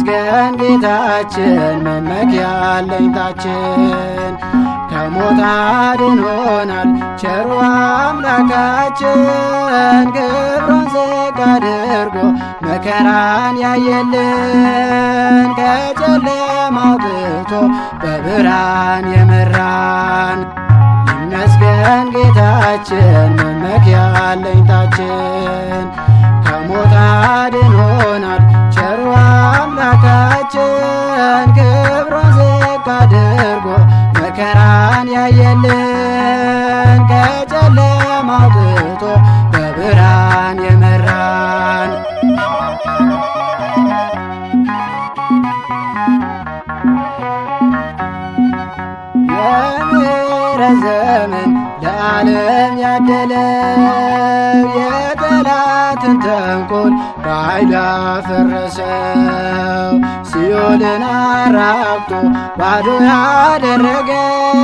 ይመስገን ጌታችን መመኪያ አለኝታችን። ከሞት አድኖናል ቸሩ አምላካችን፣ ክብሩን ዝቅ አድርጎ መከራን ያየልን፣ ከጨለማ አውጥቶ በብርሃን የመራን። ይመስገን ጌታችን መመኪያ አለኝታችን። ከሞት አድኖናል ቸሩ አምላካችን፣ ክብሩን ዝቅ አድርጎ መከራን ያየልን፣ ከጨለማ አውጥቶ በብርሃን የመራን። የምሕረት ዘመን ለዓለም ያደለው፣ የጠላትን ተንኮል በኃይል ያፈረሰው፣ ሲኦልን አራቅቶ ባዶ ያደረገው፣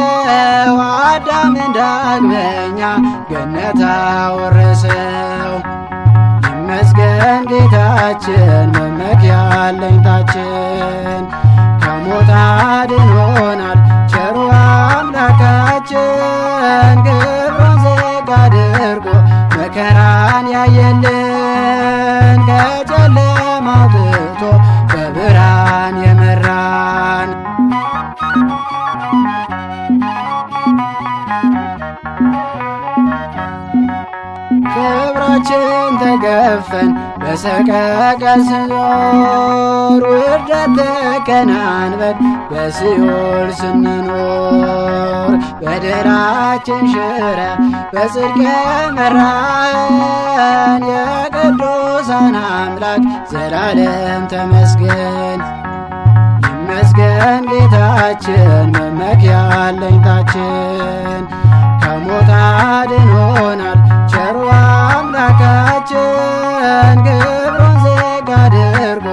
አዳምን ዳግመኛ ገነት አወረሰው። ይመስገን ጌታችን መመኪያ አለኝታችን። ከሞት አድኖናል ቸሩ አምላካችን፣ ክብሩን ዝቅ አድርጎ መከራን ያየልን፣ ከጨለማ አውጥቶ በብርሃን የመራን። ክብራችን ተገፈን በሰቀቀን ስንዞር፣ ውርደት ተከናንበን በሲኦል ስንኖር፣ በደላችን ሽረ በጽድቅ መራን፣ የቅዱሳን አምላክ ዘላለም ተመስገን። ይመስገን ጌታችን መመኪያ አለኝታችን። ከሞት አድኖናል ቸሩ አምላካችን፣ ክብሩን ዝቅ አድርጎ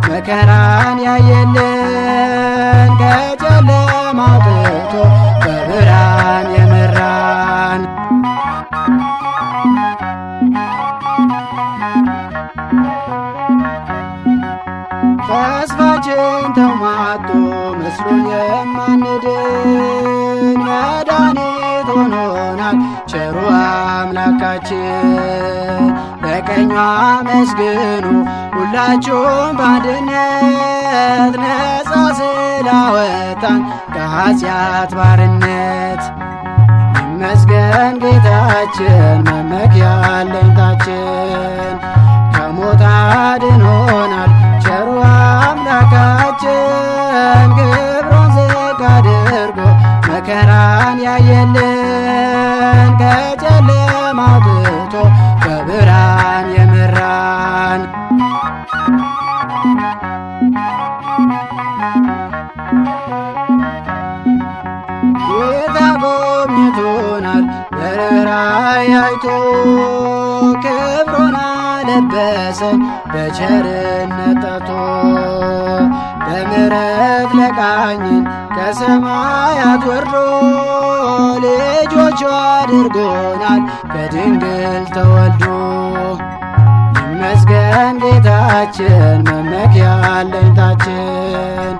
መከራን ያየልን፣ ከጨለማ አውጥቶ በብርሃን የመራን። ተስፋችን ተሟጦ መስሎን የማንድን፣ መድኃኒት ሆኖናል ቸሩ አምላካችን። በቀኙ አመስግኑ ሁላችሁም በአንድነት፣ ነፃ ስላወጣን ከኃጢአት ባርነት። ይመስገን ጌታችን መመኪያ አለኝታችን። ከሞት አድኖናል ቸሩ አምላካችን፣ ክብሩን ዝቅ አድርጎ መከራን ያየልን፣ ከጨለማ አውጥቶ በብርሃን የመራን። ጌታ ጎብኝቶናል በርኅራኄ አይቶ፣ ክብሩን አለበሰን በቸርነት ጠርቶ፣ በምሕረት ለቃኝን ከሰማያት ወርዶ፣ ልጆቹ አድርጎናል ከድንግል ተወልዶ። ይመስገን ጌታችን መመኪያ አለኝታችን።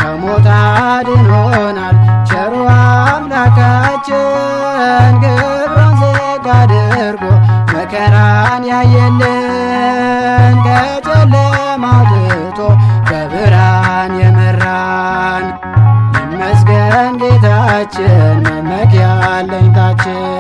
ከሞት አድኖናል ቸሩ አምላካችን፣ ክብሩን ዝቅ አድርጎ መከራን ያየልን፣ ከጨለማ አውጥቶ በብርሃን የመራን። ይመስገን ጌታችን መመኪያ አለኝታችን።